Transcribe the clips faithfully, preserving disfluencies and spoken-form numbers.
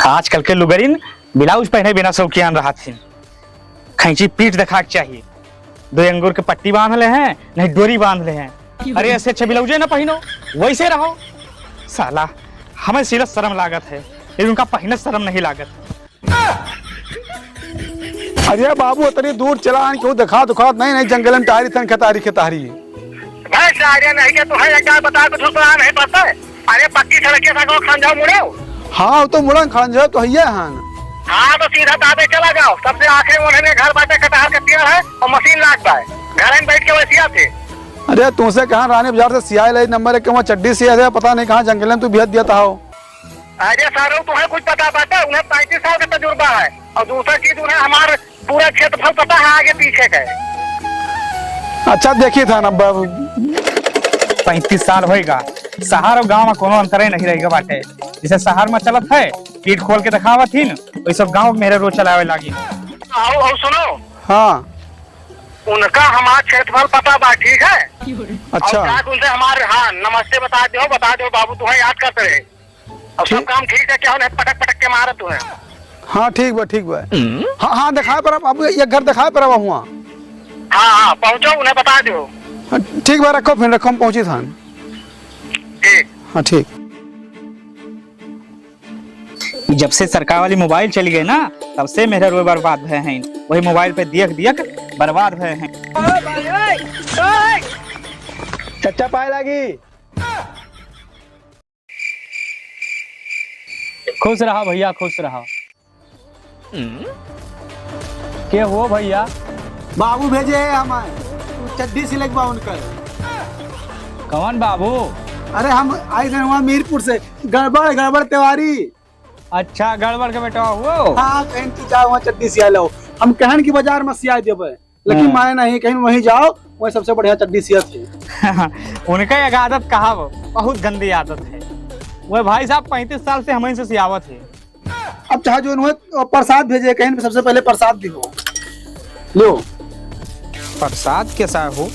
आजकल के लुगरिन ब्लाउज पहने बिना शौकियान रहत हिन। खैंची पीठ देखाक चाहिए। दो अंगूर के पट्टी बांध ले हैं, नहीं डोरी बांध ले हैं। अरे, ऐसे अच्छे ब्लाउजे ना पहिनो, वैसे रहो। साला, हमें सिलत शर्म लागत है, लेकिन उनका पहिनत शर्म नहीं लागत। अरे बाबू, इतनी दूर चला आन, क्यों दिखात उखात नहीं, नहीं जंगल में टहरी थन, खेतहरी खेतहरी। भाई, टहरिया नहीं के तो है, एक बार बता के झूठ बोला नहीं पड़ता है। अरे, पक्की सड़क के साथ खान जाओ मुड़ो। हाँ, वो तो मुड़न खान जाओ तो हइये हन। हाँ, तो सीधा दाबे चला जाओ, सबसे आखिरी उन्हें घर बाटे, कटहर के पेड़ है और मशीन लाग बा, घर में बैठ के वैसिया थे। अरे, तुमसे कहाँ रानी बाजार से सियाई लाई नंबर एक के वहाँ चड्डी सिया दे, पता नहीं कहाँ जंगल में तू बिहत दिया था हो। अरे सारो, तुम्हें कुछ पता बाटे? उन्हें पैंतीस साल का तजुर्बा है, और दूसरा चीज, उन्हें हमार पूरा क्षेत्रफल पता है आगे पीछे का। अच्छा, देखिए था ना बाबू। पैंतीस साल होएगा, शहर और गांव में कोनो अंतरे नहीं रहेगा बाटे। जैसे शहर में चलत है, पीठ खोल के दिखावत ही न, वही सब गांव में मेरे रोज चलावे लागी। आओ, आओ, सुनो। हाँ। उनका हमार क्षेत्रफल पता बा, ठीक है? अच्छा। और जाके उनसे हमार, हाँ, नमस्ते बता दो, बता दो बाबू, तुम्हें याद करते रहे। अब सब ठीक। काम ठीक है, क्या उन्हें पटक पटक के मारत हुए? हाँ, ठीक बा, ठीक बा। हाँ, हाँ, दिखाए पर अब, अब ये घर दिखाए पर अब हुआ। हाँ, हाँ, पहुँचो, उन्हें बता दो। हाँ, ठीक बा, रखो फिर, रखो, हम पहुँची थान। ठीक। हाँ, ठीक। जब से सरकार वाली मोबाइल चली गई ना, तब से मेरे रोए बर्बाद भए हैं। वही मोबाइल पे दियक दियक बर्बाद भए हैं। चच्चा पाए लागी। खुश रहा भैया, खुश रहा। के हो भैया? बाबू भेजे है हमारे, तू चड्डी सिलक बा उनकर। कौन बाबू? अरे हम आई रहे वहाँ मीरपुर से, गड़बड़, गड़बड़ तिवारी। अच्छा, गड़बड़ के बेटा हो? हाँ, कहीं तू जाओ वहाँ चड्डी सिया लो। हम कहन की बाजार में सिया देबे। लेकिन हाँ। माने नहीं, कहीं वहीं जाओ, वहीं सबसे बढ़िया चड्डी सियत है। उनका एक आदत कहा वो, बहुत गंदी आदत है। वह भाई साहब पैंतीस साल से हमहीं से सियावत है। अब चाहे जो इन्होंने प्रसाद भेजे, कहीं पे सबसे पहले प्रसाद दियो। लो। प्रसाद कैसा हो?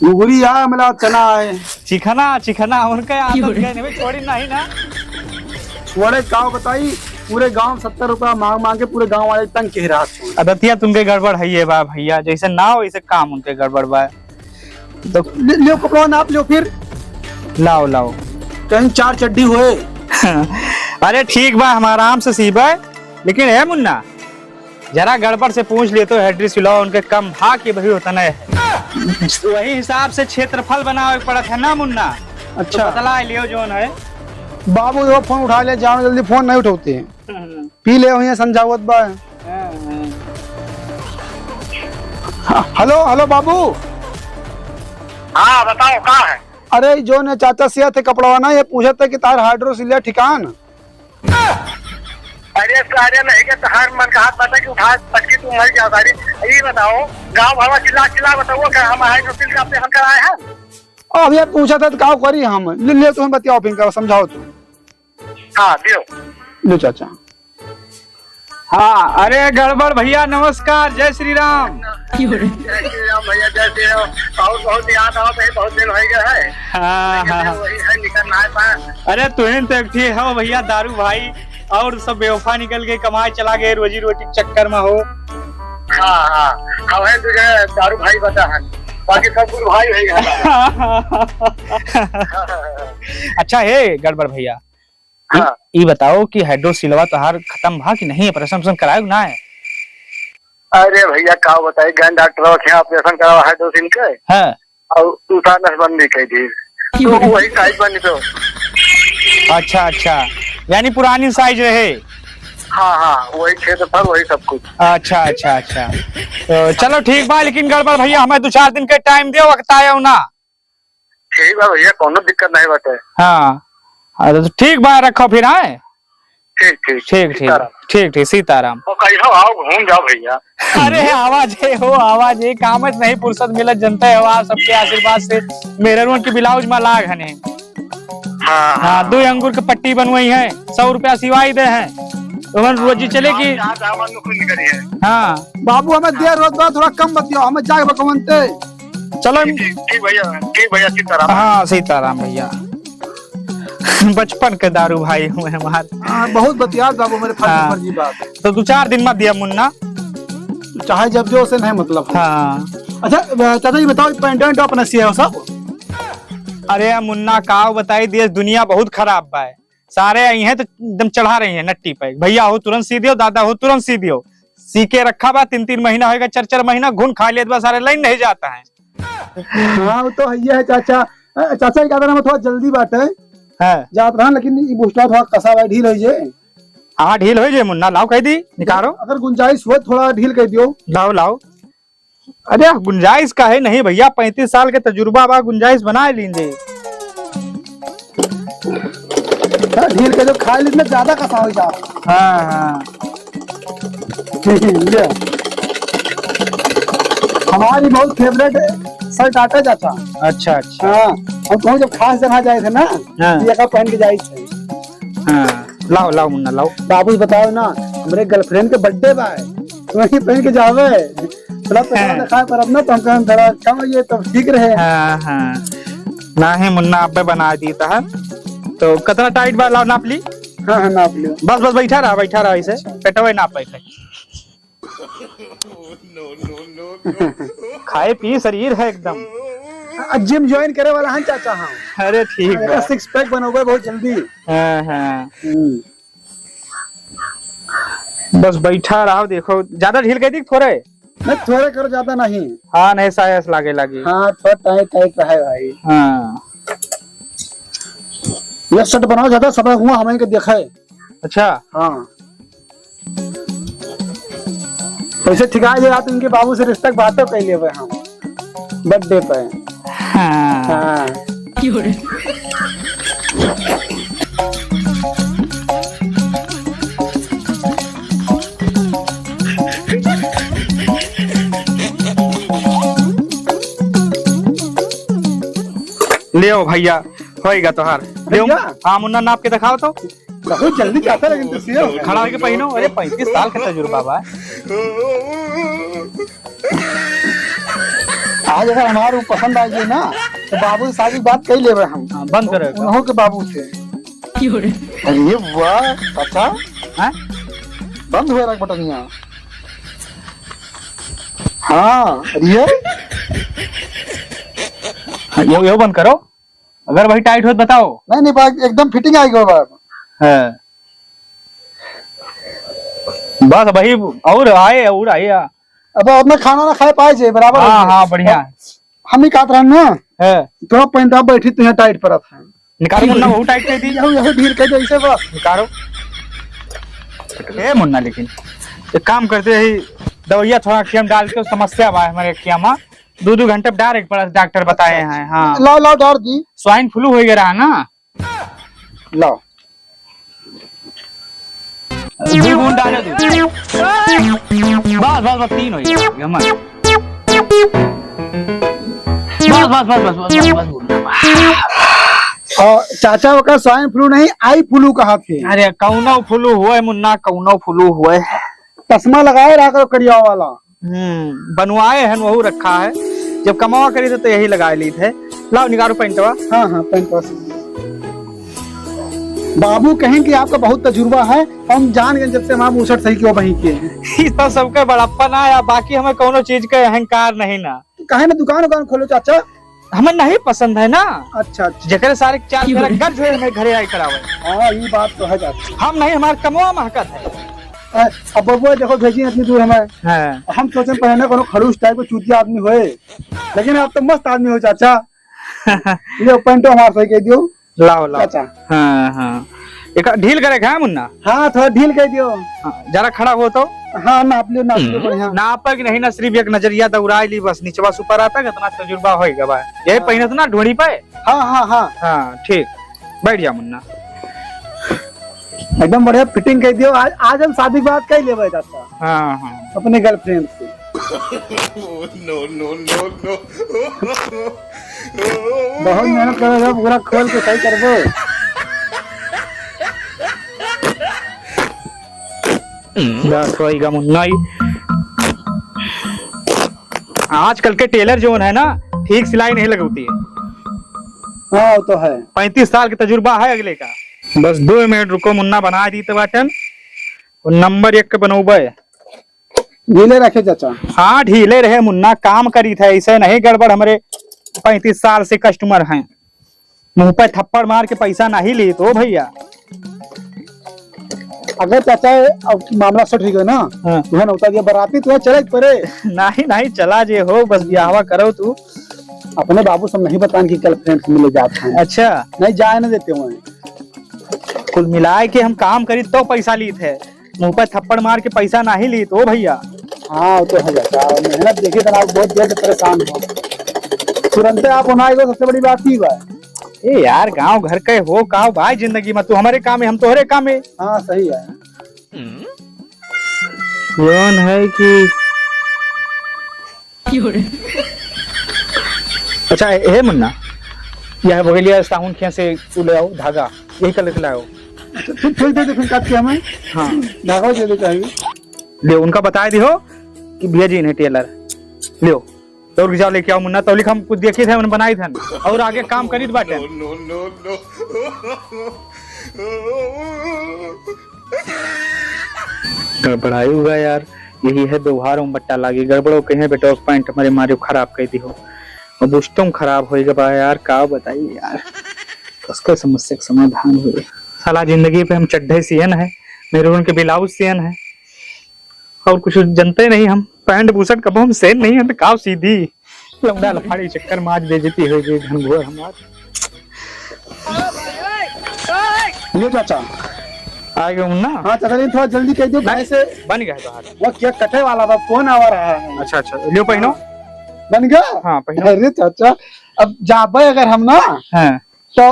घुघुरी आ, मिला चना है। चिखना, चिखना, उनका आदत क्यों रे? गए नहीं, छोड़ी नहीं ना। छोड़े का बताई, पूरे गांव सत्तर रुपया मांग मांग के पूरे गांव वाले तंग के रहा। आदतिया तुमके गड़बड़ है ये बा भैया, जैसे ना हो इसे काम उनके गड़बड़ बा। तो ले, लियो कपड़ा नाप लियो फिर। लाओ, लाओ। कहीं चार चड्डी होए। अरे ठीक बा, हम आराम से सीबे, लेकिन ए मुन्ना, जरा गड़बड़ से पूछ ले तो हेड्री सिलाओ उनके कम भा के वही होता नहीं है। वही हिसाब से क्षेत्रफल बनावे के पड़त है ना मुन्ना। अच्छा। तो बतला लियो जोन है। बाबू वो फोन उठा ले, जाओ जल्दी, फोन नहीं उठाते हैं। हम्म। पी ले वहीं समझावत बा। हाँ, हाँ। ह-, हेलो, हेलो बाबू। हाँ, बताओ, का है? अरे, जो ने चाचा सिया थे कपड़वा ना, ये पूछत है कि तार हाइड्रोसिलिया ठिकान। अरे सारे नहीं के तहार मन का हाथ बता कि उठा पटकी तू मर जा सारी। ये बताओ, गांव भर में चिल्ला चिल्ला बताओ कि हम हाइड्रोसिल का ऑपरेशन कराए हैं। अब ये पूछा था तो का करी हम? ले, ले तुम बतियाओ फिर का समझाओ तू। हाँ, दियो। लो चाचा। हाँ, अरे गड़बड़ भैया नमस्कार, जय श्री राम। जय श्री राम भैया, जय श्री राम। बहुत बहुत याद आवत है, बहुत दिन हो गया है। हाँ, लेकिन हाँ। वही है, निकलना है पास। अरे तुहिन तो एक ठे हो भैया दारू भाई, और सब बेवफा निकल के कमाए चला गए रोजी रोटी के चक्कर में हो। हाँ, हाँ, हम है तुझे दारू भाई बता है, बाकी सब गुरु भाई है। अच्छा हे गड़बड़ भैया, हाँ। ई बताओ कि हाइड्रोसिलवा तोहार खत्म भा कि नहीं, ऑपरेशन ऑपरेशन करायो कि ना है? अरे भैया, का बताई, गए डॉक्टर के यहाँ ऑपरेशन करावा हाइड्रोसिल के। हाँ। और दूसरा नसबंदी कर दी। तो वही साइज बनी तो। अच्छा, अच्छा, यानी पुरानी साइज रहे। हाँ, हाँ, वही क्षेत्रफल, वही सब कुछ। अच्छा, अच्छा, अच्छा। तो चलो ठीक बा, लेकिन गड़बड़ भैया, हमें दो चार दिन के टाइम दियो, वक्त आयो ना। ठीक बा भैया, कौनो दिक्कत नहीं बाटे। हाँ, हाँ, तो ठीक बा, रखो फिर, हाँ? ठीक, ठीक, ठीक, ठीक, सीताराम। ठीक, ठीक, सीताराम। और कहियो आओ, घूम जाओ भैया। अरे, आवाज है हो, आवाज है, काम से नहीं फुर्सत मिलत, जनता है, आवाज सबके आशीर्वाद से, मेरे रोन की ब्लाउज में लाग हने। हाँ, हाँ, हाँ। दो अंगूर के पट्टी बनवाई है, सौ रुपया सिवाई दे हैं, तो हम रोजी चलेगी। हाँ, हाँ, हाँ, नुकुर निकली है। हाँ। बाबू, हमें देर होत बा, थोड़ा कम बतियाओ, हमें जाए बकवंते। चलो। ठीक, ठीक, ठीक भैया, ठीक भैया, सीताराम। हाँ, सीताराम भैया। बचपन के दारू भाई हुए हमार। हाँ, बहुत बतियात बाबू मेरे फर्जी हाँ। फर्जी बात। तो दो चार दिन मत दिया मुन्ना। चाहे जब जो से नहीं मतलब। हाँ। अच्छा, अ, चाचा जी बताओ, पैंट वैंट अपना सिया हो सब? अरे मुन्ना, काव बताई, देश दुनिया बहुत खराब बा। सारे आई हैं तो एकदम चढ़ा रही हैं नट्टी पे, "भैया हो तुरंत सी दियो, दादा हो तुरंत सी दियो।" सी के रखा बा, तीन तीन महीना होएगा, चार चार महीना घुन खा लेत बा, सारे लाइन नहीं जाता है। हाँ, वो तो है, ये है चाचा। अ, चाचा, एक आदर में थोड़ा जल्दी बात है। हाँ। जात रहन, लेकिन ई बुस्टा थोड़ा कसा बा, ढील हो जे। हाँ, ढील हो जे मुन्ना, लाओ कह दी, निकालो। अगर गुंजाइश हो, थोड़ा ढील कर दियो। लाओ, लाओ। अरे, गुंजाइश का है नहीं भैया, पैंतीस साल के तजुर्बा बा, गुंजाइश बना लीजिए। हाँ, ढील के जो खा ली ना, ज्यादा कसा हो जा। हाँ, हाँ। ले। हमारी बहुत favourite shirt आटा जाता। अच्छा, अच्छा। हाँ, हम कहूँ जब खास जगह जाए थे ना, हाँ। ये का पहन के जाए थे। हाँ, लाओ, लाओ मुन्ना, लाओ। बाबू से बताओ ना, हमरे girlfriend के birthday बा, वही पहन के जावे। थोड़ा पैसा हाँ। दिखाए पर अब ना तो हम कहें थोड़ा कम ये तो ठीक रहे। हाँ, हाँ। नाही मुन्ना, अब्बे बना दी तहन। तो कितना tight बा, लाओ नाप ली। हाँ, हाँ, नाप लियो। बस, बस, बैठा रहा, बैठा रहा ऐसे। पेटवे नाप ऐसे। खाए पिए शरीर है एकदम। आ, gym join करे वाला है चाचा, हाँ। अरे ठीक अरे बा। Six pack बनोगे बहुत जल्दी। हाँ, हाँ। हम्म। बस बैठा रहो, देखो, ज्यादा ढील कर दी थोड़े? नहीं, थोड़े करो, ज्यादा नहीं। हाँ, नहीं, सायस लागे लागी। हाँ, थोड़ा tight, tight रहे भाई। हाँ। ये shirt बनाओ ज्यादा, सब हुआ हमें के देखे। अच्छा। हाँ। वैसे ठिका जे आप इनके बाबू से रिश्ता के बातों कर लेबे हम। Birthday पे। हाँ। हाँ। ले आओ भैया, होएगा तोहार। ले आओ। भैया। हाँ, मुन्ना नाप के दिखाओ तो। बहुत जल्दी जाता, लेकिन तू सीओ। खड़ा होके पहिनो, अरे पैंतीस साल का तजुर्बा बा। आज अगर हमारे ऊ पसंद आ गई ना, तो बाबू से शादी बात कर लेबे हम। हाँ, बंद करो। उन्हों के बाबू से। अरे वाह, चाचा। हाँ? बंद हुआ रख बटनिया। हाँ, अरे। हाँ, यो, यो बंद करो। अगर भाई tight हो तो बताओ। नहीं, नहीं भाई, एकदम fitting आएगा बाबा। हाँ। बस भाई, और आए, और आए। अब अपना खाना ना खाए पाए जे, बराबर हाँ, है जे। हाँ, बढ़िया। हम ही कहत रहन ना, हाँ। थोड़ा पैंट आप बैठी तो यहाँ tight पड़त है। निकालो मुन्ना, वहू tight कर दी। यहू, यहू ढील कर दे, ऐसे बस। निकालो। ए मुन्ना, लेकिन एक काम करते ही, दवाइया थोड़ा अँखिया में डाल के, समस्या बा हमारे अँखिया में, दो दो घंटे डारे के पड़ा, डॉक्टर बताए हैं। हाँ। लाओ, लाओ, डार दी। Swine flu हो गया रहा ना। लाओ। दो बूंद डाले दो। बस, बस, बस, तीन हो गया, हमार। बस, बस, बस। और चाचा ओकर swine flu नहीं, eye flu कहा थे। अरे, कौनो flu हुए मुन्ना, कौनो flu हुए। चश्मा लगाए रहा करो करिया वाला। हम्म, बनवाए हैं, वहू रखा है। जब कमावा करी थे तो यही लगा ली थे। लाओ निकालो पैंटवा। हाँ, हाँ, पैंटवा से। बाबू कहें कि आपका बहुत तजुर्बा है, हम जान गए जब से हमारा मुसट सही किया वहीं के। ई तो सबके बड़प्पन आया, बाकी हमें कौनो चीज का अहंकार नहीं ना। तो काहे ना दुकान उकान खोलो चाचा? हमें नहीं पसंद है ना। अच्छा, अच्छा। जेकरे सारे चार फेरा गर्ज हुए हमें घरे आई करावे। हाँ, ये बात तो है चाचा। हम नहीं, हमार कमवा महकत है। अ, अब बबुआ देखो भेजी इतनी दूर हमें। हाँ। हम सोचे पहले ना कोनो खड़ूस type का चूतिया आदमी होए, लेकिन आप तो मस्त आदमी हो चाचा। ये पैंटो हमार सही कह दियो। लाओ, लाओ। चाचा। हाँ, हाँ। एक ढील करे का है मुन्ना? हाँ, थोड़ा ढील कर दियो। हाँ, जरा खड़ा हो तो। हाँ, नाप लियो, नाप लियो, बढ़िया। नाप के नहीं ना, सिर्फ एक नजरिया दौड़ाई ली बस, निचवा से ऊपर आता, इतना तजुर्बा होएगा बा। यही हाँ। पहिनत ना ढोड़ी पे? हाँ, हाँ, हाँ। हाँ, ठीक। बैठ जा मुन्ना। एकदम बढ़िया fitting कर दियो। आज, आज हम शादी के बाद कर लेबे चाचा। हाँ, हाँ। अपने girlfriend से। No, no, no, no। बहुत मेहनत करे हो, पूरा खोल के सही करबो। बस होइगा मुन्ना ही। आजकल के tailor जोन है ना, ठीक सिलाई नहीं लगौती है। हाँ, वो तो है। पैंतीस साल के तजुर्बा है अगले का। बस दो मिनट रुको, मुन्ना बनाइ दीत बाटन। वो नंबर एक के बनउबे। ढीले रखे चाचा। हाँ, ढीले रहे मुन्ना, काम करीत है, ऐसे नहीं गड़बड़। हमरे पैंतीस साल से customer हैं, मुँह पे थप्पड़ मार के पैसा नहीं लीत हो भइया। अगर चाचा अब मामला सेट होइ गए ना, हाँ। तुहे नौता दिया बराती, तुहे चले के परे। नहीं, नहीं, चला जे हो, बस बियाहवा करो तू। अपने बाबू से नहीं बतान कि girlfriend से मिले जात हैं। अच्छा। नहीं जाए ना देते हुए। कुल मिलाए के हम काम करीत तो पैसा लीत है, मुँह पे थप्पड़ मार के पैसा नहीं लीत हो भइया। हाँ, वो तो है चाचा, मेहनत देखी तो आप बहुत देर से परेशान हो, तुरंते आप होना आएगा, सबसे बड़ी बात ही बा। ए यार, गाँव घर के हो, का भाई जिंदगी में तू हमरे काम है, हम तोहरे काम है। हाँ, सही है। कौन है कि अच्छा, हे मुन्ना, यह बगलिया साहुन खिया से तू ले आओ धागा, यही कलर के लाओ। अच्छा, फिर, फिर दे दे, फिर काट के हमें। हाँ। धागा दे दे चाहिए। ले, उनका बताइ दिहो कि भैया जी इन्हें टेलर। लियो, दौड़ के जाओ, लेके आओ मुन्ना, तौलिक हम कुछ देखी थे, हमने बनाई थे। और आगे काम करीत बाटे। गड़बड़ाई हुआ यार, यही है व्यवहार में बट्टा लागी। गड़बड़ो कहे बेटवा के पैंट हमरे मारे खराब कइ दिहो। अब उस्तम खराब होइगा बा यार, का बताई यार, कसके समस्या के समाधान होई। साला जिंदगी पे हम चड्ढे सियन है, मेहरुन के ब्लाउज सियन है, और कुछ जनते नहीं हम। पैंट बुशर्ट कबो हम सेन नहीं है तो का सीधी लौंडा लफाड़ी चक्कर में आज बेइज्जती होइ गई घनघोर हमार। ये चाचा। आ गए मुन्ना? हाँ चाचा, लेकिन थोड़ा जल्दी कइ दियो, नहीं, भाई से बन गया है बाहर। वो केक कटे वाला बा, फोन आवा रहा है। अच्छा, अच्छा, लियो पहिनो। बन गया? हाँ, पहिनो। अरे चाचा, अब जाबे अगर हम ना, हाँ। तो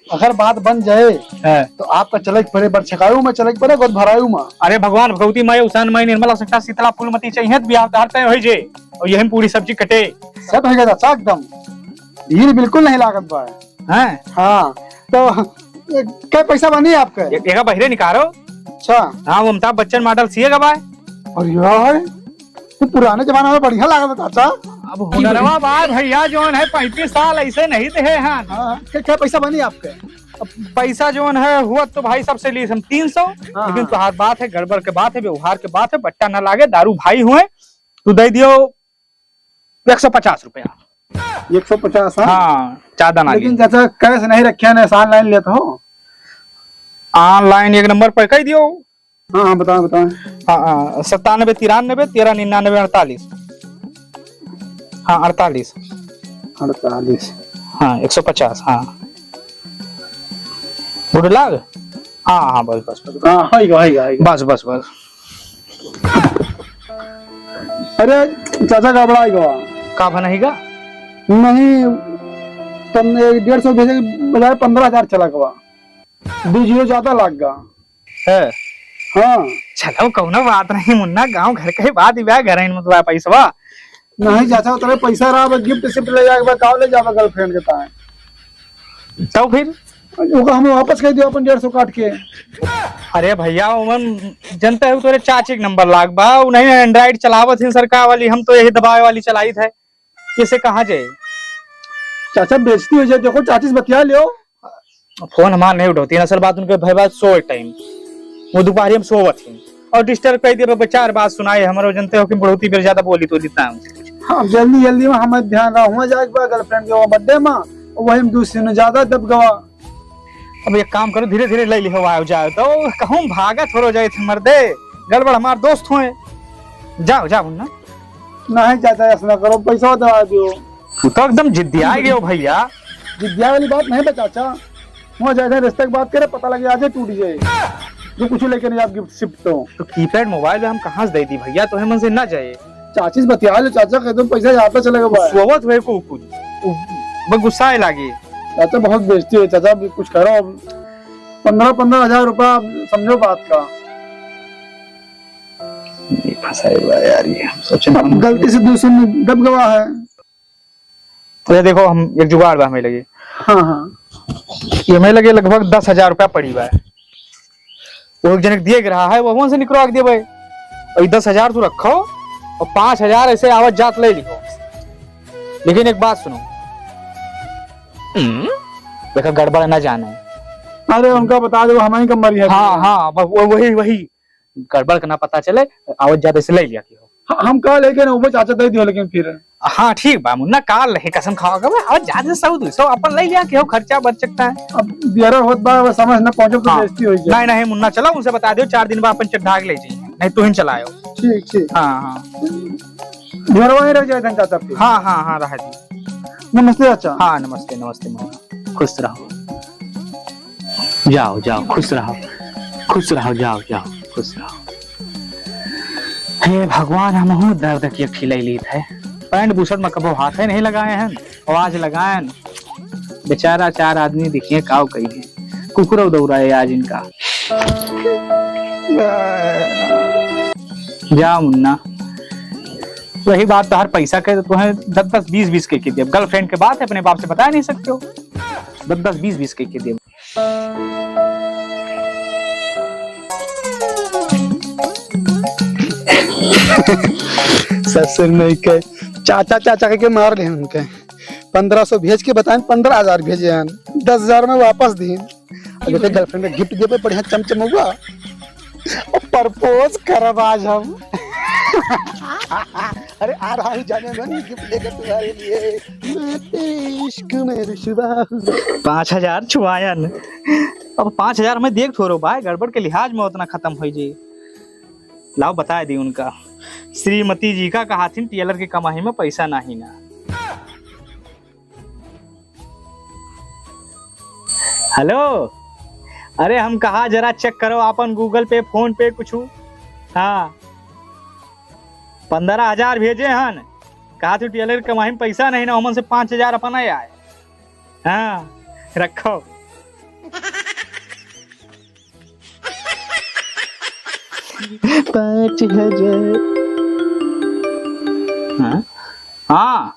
अगर बात बन जाए, हाँ। तो आपका चले के पड़े, बरछकायु में चले के पड़े, गोद भरायु में। अरे भगवान, भगवती माई, उसान माई, निर्मला, सकता, शीतला, फूलमती चाहिए तो बियाह तोहार तय होइ जे, और यही में पूरी सब्जी कटे। सेट होइ गया चाचा एकदम, भीड़ बिल्कुल नहीं लागत बा। हैं? हाँ, तो ए, कै पैसा बनी आपके? ए-, एका बहिरे निकारो। अच्छा। हाँ, वो अमिताभ बच्चन मॉडल सीए का बा। अरे यार, तो पुराने जमाना में बढ़िया लागत बा चाचा। अब हुनरवा बा भैया, जौन है पैंतीस साल ऐसे नहीं देहे हैं। हाँ, हाँ। कै, कै पैसा बनी आपके? अब पैसा जौन है हुआ तो भाई सबसे लीस हम तीन सौ, हाँ, लेकिन हाँ। तोहार बात है, गड़बड़ के बात है, व्यवहार के बात है, बट्टा ना लागे, दारू भाई हुए, तू दे दियो एक सौ पचास रुपया। एक सौ पचास, हाँ? हाँ, ज्यादा ना लेकिन ली। चाचा, कैश नहीं रखे हैं, ऐसा ऑनलाइन लेत हो? ऑनलाइन एक नंबर पर कह दियो। हाँ, हाँ, बताओ, बताओ। हाँ, हाँ, सत्तानबे तिरानबे तेरह निन्यानबे अड़तालीस। हाँ, अड़तालीस। अड़तालीस। हाँ, एक सौ पचास, हाँ। गुड लक? हाँ, हाँ, बस, बस, बस। हाँ, होइगा, होइगा, होइगा। बस, बस, बस। अरे चाचा, गड़बड़ाइ गवा। का भनहिगा? नहीं, तुमने डेढ़ सौ भेजे के बजाय पन्द्रह हजार चला गवा। दो जीरो ज्यादा लाग गा। है? हाँ। चलो, कौनो बात नहीं मुन्ना, गाँव घर के बात ही बा, घर में तो बा पैसवा। नहीं चाचा, उतने पैसा रहा, बस गिफ्ट सिफ्ट ले जाके बा, का ले जाबा गर्लफ्रेंड के ताए? तब फिर? ओका हमें वापस कइ दियो अपन डेढ़ सौ काट के। अरे भैया, ओमन जनते हो तोरे चाची के नंबर लाग बा, उ नहीं एंड्रॉइड चलावत हिन सरकार वाली, हम तो यही दबावे वाली चलाइत है, इसे कहाँ जाए? चाचा बेइज्जती होइ जाए, देखो चाची से बतिया लियो। फोन हमार नहीं उठौती, असल बात उनके भए बा सो टाइम, वो दुपहरी में सोवत ही और डिस्टर्ब कइ दिया, बस चार बात सुनाए, हमरो जनते हो कि बुढ़ौती बेर ज्यादा बोली तो जितना है उनसे कुछ। हाँ, जल्दी जल्दी में हमें ध्यान रहा, हुआ जाए एक बार गर्लफ्रेंड के वो बर्थडे में, वही में दो तीन ज्यादा दब गवा। अब एक काम करो, धीरे धीरे ले लिहो, आयो जाओ तो कहूँ भागा थोड़ो जाए थे मर्दे, गड़बड़ हमार दोस्त हुए। जाओ, जाओ ना। नहीं चाचा, ऐसा ना करो, पैसा दवा दियो। तू तो एकदम जिद्दिया गयो भैया। जिद्दिया वाली बात नहीं बा चाचा, वहाँ जाए थे रिश्ते की बात करे, पता लगे आज ही टूट जाए, जो कुछ लेके नहीं आप गिफ्ट सिफ्ट तो। तो कीपैड मोबाइल में हम कहाँ से दे दी भैया, तो है मन से ना जाए। चाची से बतिया लो चाचा, कह दो पैसा यहाँ पे चले गए भाई। सोवत हुए को कुछ, उ-, बस गुस्सा आए लागे। चाचा बहुत बेइज्जती है चाचा, अभी कुछ करो अब। पन्द्रह, पन्द्रह हजार रुपया, समझो बात का। नहीं फंसाए बा यार, ये हम सोचे ना अब हम गलती से दूसरे में दब गवा है। तो ये देखो, हम एक जुगाड़ बा हमें लगे। हाँ, हाँ। ये हमें लगे लगभग दस हजार रुपया पड़ी बा। वो एक जने के दिए के रहा है, वो वहाँ से निकलवा के दिए भाई। और ये दस हजार तू रखो और पाँच हजार ऐसे आवत जात ले लिखो। लेकिन एक बात सुनो, देखा, गड़बड़ ना जाने। अरे, उनका बता दो, हमारी कम मरी है। हाँ, हाँ, बस वो-, वही, वही। गड़बड़ का ना पता चले, आवत जात से ले लिया कि हो। हाँ, हम कहा लेके ना, वो चाचा दे दियो, लेकिन फिर। हाँ, ठीक बा, मुन्ना, काल रहे, कसम खावा के, आवत जात से सौ दो सौ अपन ले लिया कि हो, खर्चा बच सकता है। अब दियरा होत बा, बस समझ ना पहुँचो तो हाँ। बेइज्जती हो जाए। नहीं, नहीं, मुन्ना, चलो, उनसे बता दियो, चार दिन बाद अपन चड्ढा के ले जाइए, नहीं तो ही चलायो। ठीक, ठीक। हाँ, हाँ। घरवा ही रह जाए, चाचा, फिर। हाँ, हाँ, हाँ, रह जाइए। नमस्ते, चाचा। हाँ, नमस्ते, नमस्ते, मुन्ना। खुश रहो। जाओ, जाओ, खुश रहो, खुश रहो, जाओ, जाओ, खुश रहो। हे भगवान, हमहू दर्द के खिलाई लीत है। पैंट बुशर्ट में कबो हाथे नहीं लगाए हैं, और आज लगाए हैं। बेचारा चार आदमी देखिए काव कही है, कुकुर दौड़ाए आज इनका। जा मुन्ना, वही बात तो हर पैसा के तो है, दस दस बीस बीस के, के दिया। गर्लफ्रेंड के बात है, अपने बाप से बता नहीं सकते हो। दस दस बीस बीस के, के दिया। ससुर नहीं के, चाचा चाचा के मार ले उनके। पन्द्रह सौ भेज के बताएं, पन्द्रह हजार भेजे हैं, दस हजार में वापस दी। अब बेटे, गर्लफ्रेंड का गिफ्ट देबे, बढ़िया चमचमौआ। और प्रपोज करब आज हम। अरे, आ रहा हूँ जाने मन, गिफ्ट लेकर तुम्हारे लिए। मैं तेरे इश्क में रुसवा हुआ। पाँच हजार छुआयन। अब पाँच हजार में देख थोरो भाई, गड़बड़ के लिहाज में उतना खत्म हो जी। लाओ, बताए दी उनका। श्रीमती जी का कहा थी, टेलर के कमाई में पैसा नहीं ना। हेलो, अरे हम कहा जरा चेक करो आपन Google Pay, PhonePe कुछ। हाँ, पन्द्रह हजार भेजे हन, कहा तू टेलर कमाई में पैसा नहीं ना, हमन से पाँच हजार अपन आए। हाँ, रखो। पाँच हजार। हाँ? हाँ।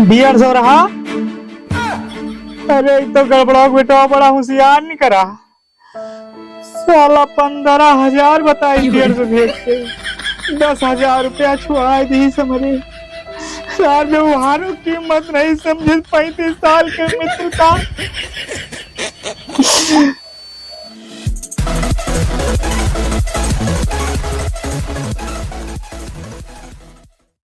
डेढ़ सौ रहा? अरे, ई तो गड़बड़ा बेटवा, बड़ा होशियार निकरा। साला पन्द्रह हजार बताई, डेढ़ सौ भेज के दस हजार रुपया छुआ दी समझे। यार, व्यवहारों की कीमत नहीं समझे, पैंतीस साल के मित्रता।